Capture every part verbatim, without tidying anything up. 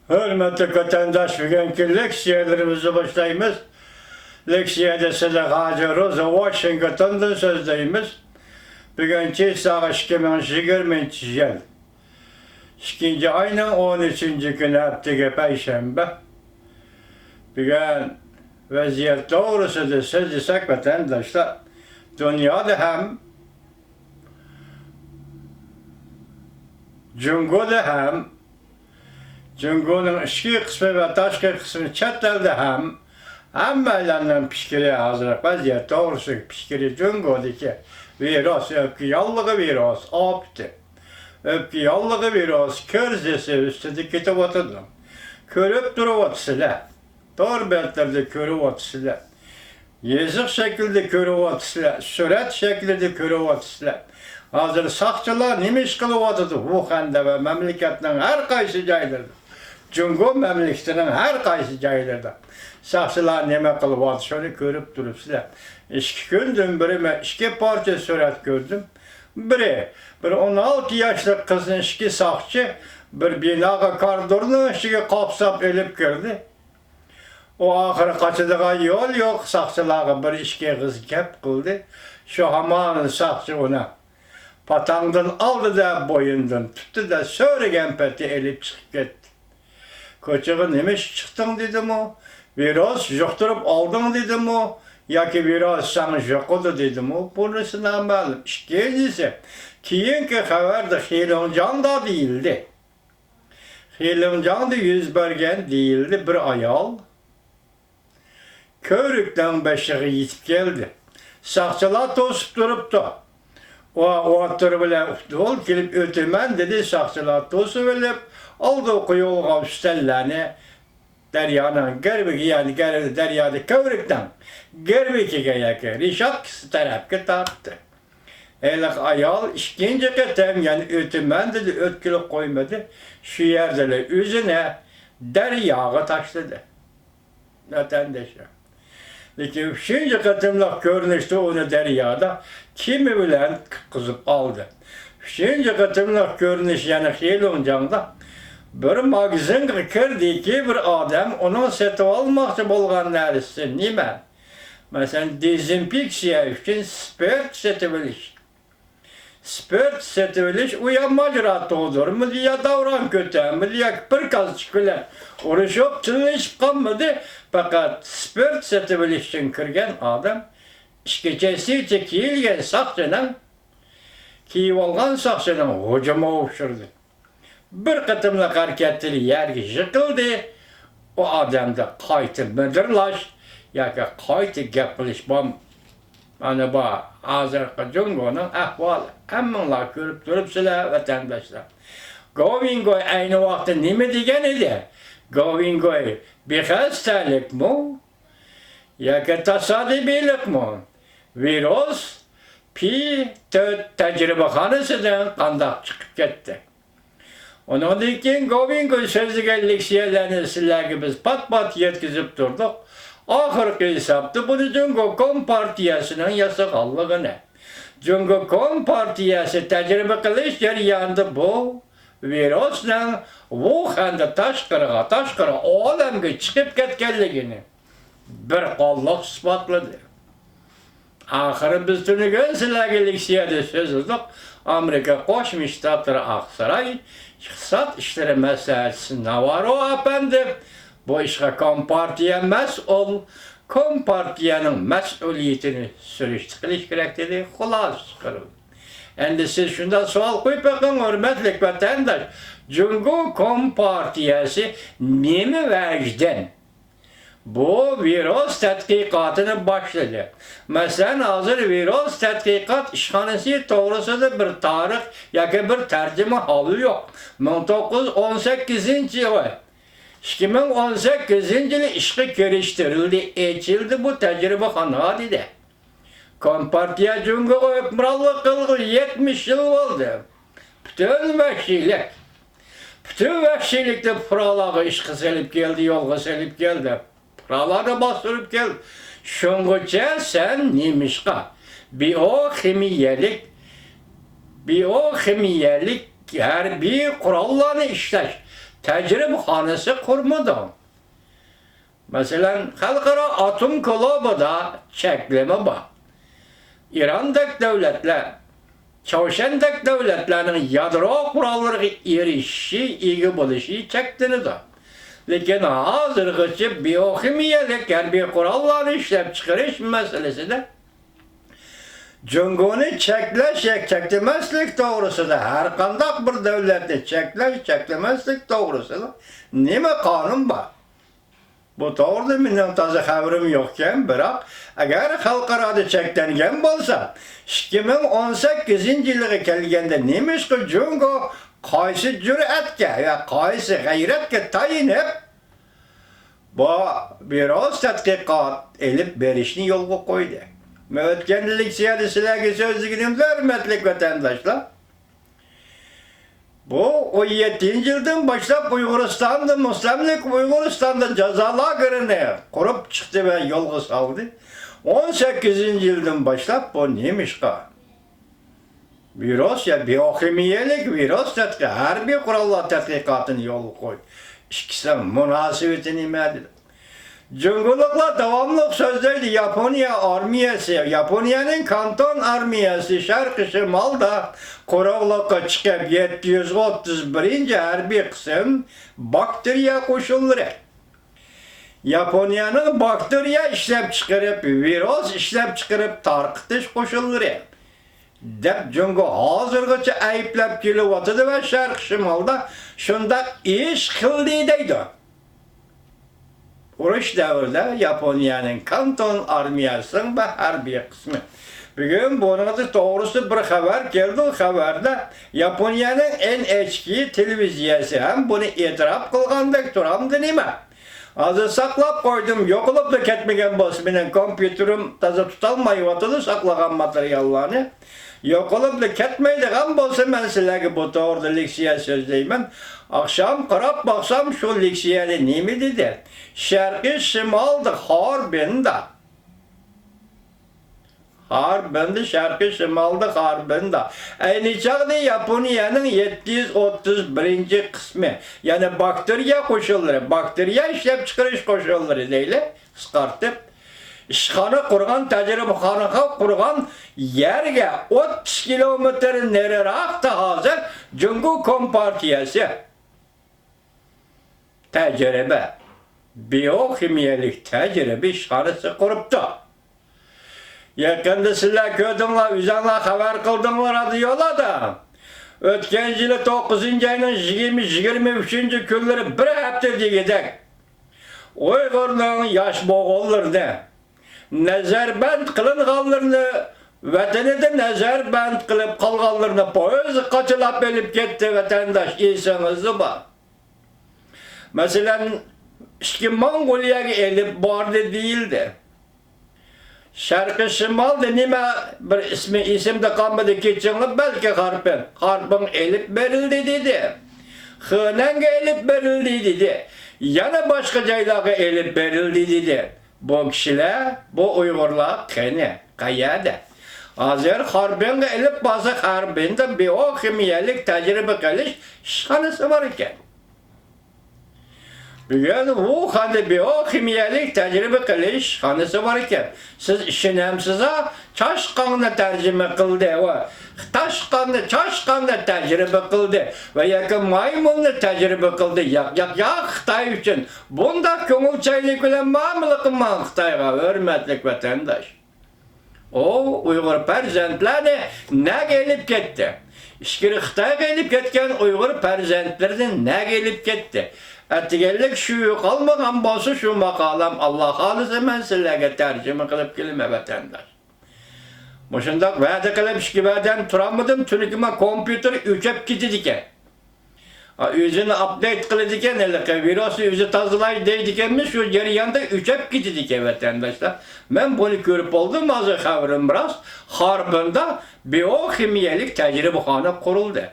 ھۆرمەتلىك ۋەتەنداش، بۈگۈنكى لېكسىيەلىرىمىزنى باشلايمىز. لېكسىيەدە سىلەرگە ھازىر روزا ۋاشىنگتوندىن سۆزلەيمىز. بۈگۈن چېسلاغا ئىككى مىڭ يىگىرمىنچى يىل، ئىككىنچى ئاينىڭ ئون ئۈچىنچى كۈنى، ھەپتىگە پەيشەنبە. بۈگۈن ۋەزىيەت توغرىسىدا سۆزلىسەك، ۋەتەنداشلار، دۇنيادا ھەم، جۇڭگودا ھەم، جۇڭگونىڭ ئىچكى قىسمى ۋە تاشقى قىسمى، چەت ئەلدە ھەم، ھەممەيلەننىڭ پىكرى، ھازىرقى ۋەزىيەت توغرىسىدىكى پىكرى، جۇڭگودىكى ۋىرۇس، ئۆپكە ياللۇغى ۋىرۇس ئاپىتى. ئۆپكە ياللۇغى ۋىرۇس كىرىزىسى ئۈستىدە كېتىۋاتىدۇ. كۆرۈپ تۇرۇۋاتىسىلەر. تور بەتلىرىدە كۆرۈۋاتىسىلەر. يېزىق شەكلىدە كۆرۈۋاتىسىلەر، سۈرەت شەكلىدە كۆرۈۋاتىسىلەر. ھازىر ساقچىلار نېمە ئىش قىلىۋاتىدۇ؟ ۋۇخەندە ۋە مەملىكەتنىڭ ھەر قايسى جايلىرىدا، جۇڭگو مەملىكىتىنىڭ ھەر قايسى جايلىرىدا ساقچىلار نېمە قىلىۋاتىدۇ، شۇنى كۆرۈپ تۇرۇپسىلەر. ئىككى كۈندىن بېرى مەن ئىككى پارچە سۈرەت كۆردۈم. بىرى، بىر ئون ئالتە ياشلىق قىزنى ئىككى ساقچى بىر بىناغا، كارىدورنىڭ ئىچىگە قاپساپ ئېلىپ كىردى. ئۇ ئاخىرى قاچىدىغان يول يوق، ساقچىلارغا بىر ئىككى ئېغىز گەپ قىلدى. شۇ ھامان ساقچى ئۇنى پاتاڭدىن ئالدى-دە، بوينىدىن تۇتتى-دە، سۆرىگەن پېتى ئېلىپ چىقىپ كەتتى. كوچىغا نېمە ئىش چىقتىڭ دېدىمۇ؟ ۋىرۇس يۇقتۇرۇپ ئالدىڭ دېدىمۇ؟ ياكى ۋىرۇس ساڭا يۇقىدۇ دېدىمۇ؟ بۇنىسى نامەلۇم. ئىككىنچىسى، كېيىنكى خەۋەردە خېلىڭجاڭدا دېيىلدى. خېلىڭجاڭدا يۈز بەرگەن دېيىلدى. بىر ئايال كۆۋرۈكنىڭ بېشىغا يېتىپ كەلدى. ساقچىلار توسۇپ تۇرۇپتۇ. ئۇ ئوتتۇرا بىلەن ئۇدۇل كېلىپ ئۆتىمەن دېدى. ساقچىلار توسۇۋېلىپ، ئالدى قويۇلغان ئۈستەللەرنى دەريانىڭ گەرۋىكى، يەنى گەر-، دەريادا كۆۋرۈكنىڭ گەرۋىكىگە ياكى رېشاتكىسى تەرەپكە تارتتى. ھېلىقى ئايال ئىككىنچى قېتىم يەنە ئۆتىمەن دېدى، ئۆتكىلى قويمىدى. شۇ يەردىلا ئۆزىنى دەرياغا تاشلىدى. ۋەتەنداشلار. لېكىن ئۈچىنچى قېتىملىق كۆرۈنۈشتە ئۇنى دەريادا كېمە بىلەن قۇتقۇزۇپ ئالدى. ئۈچىنچى قېتىملىق كۆرۈنۈش يەنە خېلىڭجاڭدا بىر ماگىزىنغا كىردىكى، بىر ئادەم ئۇنىڭ سېتىۋالماقچى بولغان نەرسىسى نېمە؟ مەسىلەن، دېزىنفېكسىيە ئۈچۈن سپىرت سېتىۋېلىش. سپىرت سېتىۋېلىش، ئۇ يا ماجىرا تۇغدۇرمىدى، يا داۋراڭ كۆتەرمىدى، ياكى پىركازچىك بىلەن ئۇرۇشۇپ، تىللىشىپ قالمىدى. پەقەت سپىرت سېتىۋېلىش ئۈچۈن كىرگەن ئادەم ئىچكى چەسسىچە كىيىلگەن ساقچىنىڭ، كىيىۋالغان ساقچىنىڭ ھۇجۇمىغا ئۇچرىدى. بىر قېتىملىق ھەرىكەتتىلا يەرگە يىقىلدى. ئۇ ئادەمدە قايتا مىدىرلاش ياكى قايتا گەپ قىلىش بار. مانا بار ھازىرقى جۇڭگونىڭ ئەھۋالى. ھەممىڭلار كۆرۈپ تۇرۇپسىلەر، ۋەتەنداشلار. گوۋىنگوي ئەينى ۋاقىتتا نېمە دېگەن ئىدى؟ گوۋىنگوي بىخەستەلىكمۇ ياكى تاسادىپىيلىقمۇ؟ ۋىرۇس پى تۆت تەجرىبىخانىسىدىن قانداق چىقىپ كەتتى؟ ئۇنىڭدىن كېيىن گوۋىنگوي سۆزلىگەن لېكسىيەلەرنى سىلەرگە بىز پات-پات يەتكۈزۈپ تۇردۇق. ئاخىرقى ھېسابتا بۇنى جۇڭگو كومپارتىيەسىنىڭ ياسىغانلىقىنى، جۇڭگو كومپارتىيەسى تەجرىبە قىلىش جەريانىدا بۇ ۋىرۇسنىڭ ۋۇخەندە تاشقىرىغا، تاشقىرى ئالەمگە چىقىپ كەتكەنلىكىنى بىر قانلىق ئىسپاتلىدى. ئاخىرى بىز تۈنۈگۈن سىلەرگە لېكسىيەدە سۆزلىدۇق. ئامېرىكا قوشما شتاتلىرى ئاقساراي ئىقتىساد ئىشلىرى مەسلىھەتچىسى ناۋاررو ئەپەندى بۇ ئىشقا كومپارتىيە مەسئۇل، كومپارتىيەنىڭ مەسئۇلىيىتىنى سۈرۈشتە قىلىش كېرەك دېدى. خۇلاسە چىقىرىلدى. ئەمدى سىز شۇنداق سوئال قويۇپ بېقىڭ، ھۆرمەتلىك ۋەتەنداش، جۇڭگو كومپارتىيەسى نېمە ۋەجدىن بۇ ۋىرۇس تەتقىقاتىنى باشلىدى. مەسىلەن، ھازىر ۋىرۇس تەتقىقات ئىشخانىسى توغرىسىدا بىر تارىخ ياكى بىر تەرجىمىھالى يوق. مىڭ توققۇز يۈز ئون سەككىزىنچى يىل، ئىككى مىڭ ئون سەككىزىنچى يىلى ئىشقا كىرىشتۈرۈلدى، ئېچىلدى بۇ تەجرىبىخانا، دېدى. كومپارتىيە جۇڭگوغا ھۆكۈمرانلىق قىلغىلى يەتمىش يىل بولدى. پۈتۈن ۋەھشىيلىك، پۈتۈن ۋەھشىيلىكنى پۇقرالارغا ئىشقا سېلىپ كەلدى، يولغا سېلىپ كەلدى. پۇقرالارنى باستۇرۇپ كەلدى. شۇڭغىچە سەن نېمىشقا بىئوخىمىيەلىك، بىئوخىمىيەلىك ھەربىي قوراللارنى ئىشلەش، تەجرىبىخانىسى قۇرمىدىڭ. مەسىلەن، خەلقئارا ئاتوم كۇلۇبىدا چەكلىمە بار. ئىراندەك دۆلەتلەر، چاۋشيەندەك دۆلەتلەرنىڭ يادرو قوراللىرىغا ئېرىشىشى، ئىگە بولۇشى چەكلىنىدۇ. لېكىن ھازىرغىچە بىئوخىمىيەلىك ھەربىي قوراللارنى ئىشلەپچىقىرىش مەسىلىسىدە جۇڭگونى چەكلەش ياكى چەكلىمەسلىك توغرىسىدا، ھەرقانداق بىر دۆلەتنى چەكلەش، چەكلىمەسلىك توغرىسىدا نېمە قانۇن بار؟ بۇ توغرىدا مېنىڭ تازا خەۋىرىم يوقكەن، بىراق ئەگەر خەلقئارادا چەكلەنگەن بولسا، ئىككى مىڭ ئون سەككىزىنچى يىلىغا كەلگەندە نېمىشقا جۇڭگو قايسى جۈرئەتكە ۋە قايسى غەيرەتكە تايىنىپ بۇ ۋىرۇس تەتقىقات ئېلىپ بېرىشنى يولغا قويدى؟ مەن ئۆتكەن لېكسىيەدە سىلەرگە سۆزلىگىنىمدە، ھۆرمەتلىك ۋەتەنداشلار، بۇ ئون يەتتىنچى يىلدىن باشلاپ ئۇيغۇرىستاندا، مۇستەملىكە ئۇيغۇرىستاندا جازا لاگېرىنى قۇرۇپ چىقتى ۋە يولغا سالدى. ئون سەككىزىنچى يىلدىن باشلاپ بۇ نېمىشقا؟ ۋىرۇس يا بىئوخىمىيەلىك ۋىرۇس تەتقىق-، ھەربىي قوراللار تەتقىقاتىنى يولغا قويدى. ئىككىسىنىڭ مۇناسىۋىتى نېمە؟ دېدى. جۇڭگولۇقلار داۋاملىق سۆزلەيدۇ، ياپونىيە ئارمىيەسى، ياپونىيەنىڭ كانتون ئارمىيەسى شەرقىي شىمالدا قۇرۇقلۇققا چىقىپ، يەتتە يۈز ئوتتۇز بىرىنچى ھەربىي قىسىم باكتېرىيە قوشۇنلىرى، ياپونىيەنىڭ باكتېرىيە ئىشلەپچىقىرىپ، ۋىرۇس ئىشلەپچىقىرىپ تارقىتىش قوشۇنلىرى، دەپ جۇڭگو ھازىرغىچە ئەيىبلەپ كېلىۋاتىدۇ ۋە شەرقىي شىمالدا شۇنداق ئىش قىلدى دەيدۇ. ئۇرۇش دەۋرىدە ياپونىيەنىڭ كانتون ئارمىيەسىنىڭ بىر ھەربىي قىسمى. بۈگۈن بۇنىڭ توغرىسىدا بىر خەۋەر كەلدى. خەۋەردە ياپونىيەنىڭ ئېن ئېيچ كېي تېلېۋىزىيەسى ھەم بۇنى ئېتىراپ قىلغاندەك تۇرامدۇ نېمە؟ ھازىر ساقلاپ قويدۇم، يوقىلىپلا كەتمىگەن بولسا، مېنىڭ كومپيۇتېرىم تازا تۇتالمايۋاتىدۇ ساقلىغان ماتېرىياللارنى. يوقىلىپلا كەتمەيدىغان بولسا، مەن سىلەرگە بۇ توغرىدا لېكسىيە سۆزلەيمەن. ئاخشام قاراپ باقسام، شۇ لېكسىيەدە نېمە دېدى؟ شەرقىي شىمالدا، خاربىندا. خاربىندا، شەرقىي شىمالدا، خاربىندا. ئەينى چاغدا ياپونىيەنىڭ يەتتە يۈز ئوتتۇز بىرىنچى قىسمى، يەنى باكتېرىيە قوشۇنلىرى، باكتېرىيە ئىشلەپچىقىرىش قوشۇنلىرى دەيلى، قىسقارتىپ، ئىشخانا قۇرغان، تەجرىبىخانا قۇرغان يەرگە ئوتتۇز كىلومېتىر نېرىراقتا ھازىر جۇڭگو كومپارتىيەسى تەجرىبە، بىئوخىمىيەلىك تەجرىبە ئىشخانىسى قۇرۇپتۇ. يېقىندا سىلەر كۆردۈڭلار، ئۆزۈڭلار خەۋەر قىلدىڭلار رادىيولاردا. ئۆتكەن يىلى توققۇزىنچى ئاينىڭ يىگىرمە، يىگىرمە ئۈچىنچى كۈنلىرى بىر ھەپتە دېگۈدەك ئۇيغۇرنىڭ ياش بوغۇنلىرىنى، نەزەربەند قىلىنغانلىرىنى، ۋەتىنىدە نەزەربەند قىلىپ قالغانلىرىنى پويىزغا قاچىلاپ ئېلىپ كەتتى، ۋەتەنداش، ئېسىڭىزدە بار. مەسىلەن، ئىچكى موڭغۇلىيەگە ئېلىپ باردى دېيىلدى. شەرقىي شىمالدا نېمە بىر ئىسمى ئېسىمدە قالمىدى، كېچىڭلار، بەلكى خارپىن. خارپىنغا ئېلىپ بېرىلدى دېدى. خېنەنگە ئېلىپ بېرىلدى دېدى. يەنە باشقا جايلارغا ئېلىپ بېرىلدى دېدى. بۇ كىشىلەر، بۇ ئۇيغۇرلار قېنى، قەيەردە؟ ھازىر خاربىنغا ئېلىپ بارسا، خاربىندا بىئوخىمىيەلىك تەجرىبە قىلىش ئىشخانىسى بار ئىكەن. بۈگۈن ۋۇخەندە بىئوخىمىيەلىك تەجرىبە قىلىش ئىشخانىسى بار ئىكەن. سىز ئىشىنەمسىز ھا؟ چاشقاننى تەرجىمە قىلدى ۋە چاشقاننى، چاشقاننى تەجرىبە قىلدى ۋە ياكى مايمۇننى تەجرىبە قىلدى. ياق، ياق، ياق، خىتاي ئۈچۈن بۇنداق كۆڭۈل چايلىق بىلەن مۇئامىلە قىلماڭ خىتايغا، ھۆرمەتلىك ۋەتەنداش. ئۇ ئۇيغۇر پەرزەنتلەرنى نەگە ئېلىپ كەتتى؟ ئىچكىرى خىتايغا ئېلىپ كەتكەن ئۇيغۇر پەرزەنتلىرىنى نەگە ئېلىپ كەتتى؟ ئەتىگەنلىك شۇ قالمىغان بولسا، شۇ ماقالەم، ئاللا خالىسا، مەن سىلەرگە تەرجىمە قىلىپ كېلىمەن، ۋەتەنداش. مۇشۇنداق ۋەدە قىلىپ، ئىككى ۋەدەم تۇرالمىدىم، چۈنكى ما كومپيۇتېر ئۆچۈپ كېتىدىكەن. ئا، ئۆزىنى ئاپدېيت قىلىدىكەن، ھېلىقى ۋىرۇسنى ئۆزى تازىلاي دەيدىكەنمىز، شۇ جەرياندا ئۆچۈپ كېتىدىكەن، ۋەتەنداشلار. مەن بۇنى كۆرۈپ بولدۇم، ھازىر خەۋىرىم راست. خاربىندا بىئوخىمىيەلىك تەجرىبىخانا قۇرۇلدى.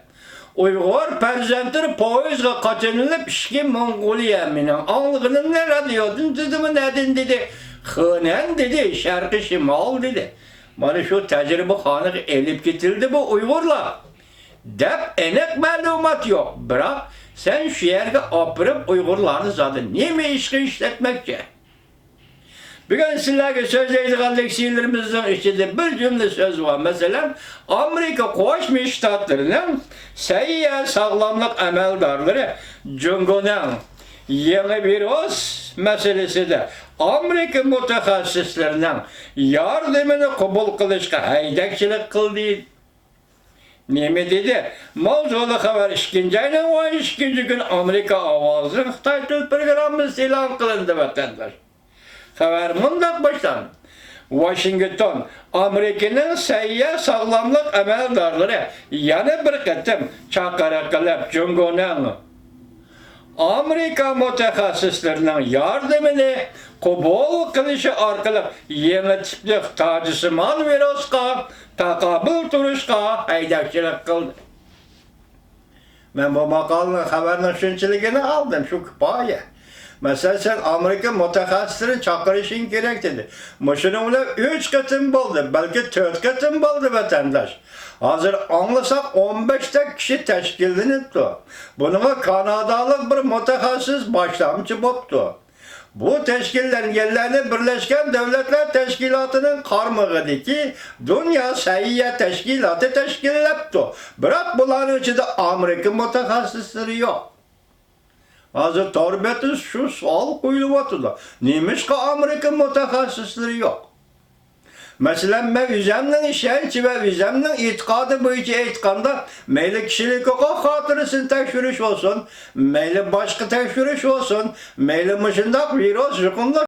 ئۇيغۇر پەرزەنتلىرى پويىزغا قاچىلىنىپ، ئىچكى موڭغۇلىيە، مېنىڭ ئاڭلىغىنىمنى رادىيودىن دېدىمۇ، نەدىن دېدى؟ خېنەن دېدى، شەرقىي شىمال دېدى. مانا شۇ تەجرىبىخانىغا ئېلىپ كېتىلدى بۇ ئۇيغۇرلار، دەپ ئېنىق مەلۇمات يوق. بىراق سەن شۇ يەرگە ئاپىرىپ ئۇيغۇرلارنى زادى نېمە ئىشقا ئىشلەتمەكچى؟ بۈگۈن سىلەرگە سۆزلەيدىغان لېكسىيىلىرىمىزنىڭ ئىچىدە بىر جۈملە سۆز بار. مەسىلەن، ئامېرىكا قوشما شتاتلىرىنىڭ سەھىيە ساغلاملىق ئەمەلدارلىرى جۇڭگونىڭ يېڭى ۋىرۇس مەسىلىسىدە ئامېرىكا مۇتەخەسسىسلىرىنىڭ ياردىمىنى قوبۇل قىلىشقا ھەيدەكچىلىك قىلدى. نېمە دېدى؟ ماۋزۇلۇق خەۋەر ئىككىنچى ئاينىڭ ئون ئىككىنچى كۈنى ئامېرىكا ئاۋازى خىتاي تىل پروگراممىسى ئېلان قىلىندى، ۋەتەنداش. خەۋەر مۇنداق باشلاندى. ۋاشىنگتون، ئامېرىكىنىڭ سەھىيە ساغلاملىق ئەمەلدارلىرى يەنە بىر قېتىم چاقىرىق قىلىپ، جۇڭگونىڭ ئامېرىكا مۇتەخەسسىسلىرىنىڭ ياردىمىنى قوبۇل قىلىشى ئارقىلىق يېڭى تىپلىق تاجسىمان ۋىرۇسقا تاقابىل تۇرۇشقا ھەيدەكچىلىك قىلدى. مەن بۇ ماقالىنىڭ خەۋەرنىڭ شۇنچىلىكىنى ئالدىم، شۇ كۇپايە. مەسىلەن، سەن ئامېرىكا مۇتەخەسسىسلىرىنى چاقىرىشىڭ كېرەك دېدى. مۇشۇنىڭ بىلەن ئۈچ قېتىم بولدى، بەلكى تۆت قېتىم بولدى، ۋەتەنداش. ھازىر ئاڭلىساق، ئون بەشتەك كىشى تەشكىللىنىپتۇ. بۇنىڭغا كانادالىق بىر مۇتەخەسسىس باشلامچى بوپتۇ. بۇ تەشكىللەنگەنلەرنى بىرلەشكەن دۆلەتلەر تەشكىلاتىنىڭ قارمىقىدىكى دۇنيا سەھىيە تەشكىلاتى تەشكىللەپتۇ. بىراق بۇلارنىڭ ئىچىدە ئامېرىكا مۇتەخەسسىسلىرى يوق. ھازىر تور بېتىدە شۇ سوئال قويۇلۇۋاتىدۇ. نېمىشقا ئامېرىكا مۇتەخەسسىسلىرى يوق؟ مەسىلەن، مەن ئۆزۈمنىڭ ئىشەنچى ۋە ئۆزۈمنىڭ ئېتىقادى بويىچە ئېيتقاندا، مەيلى كىشىلىك ھوقۇق خاتىرىسىنى تەكشۈرۈش بولسۇن، مەيلى باشقا تەكشۈرۈش بولسۇن، مەيلى مۇشۇنداق ۋىرۇس يۇقۇملۇق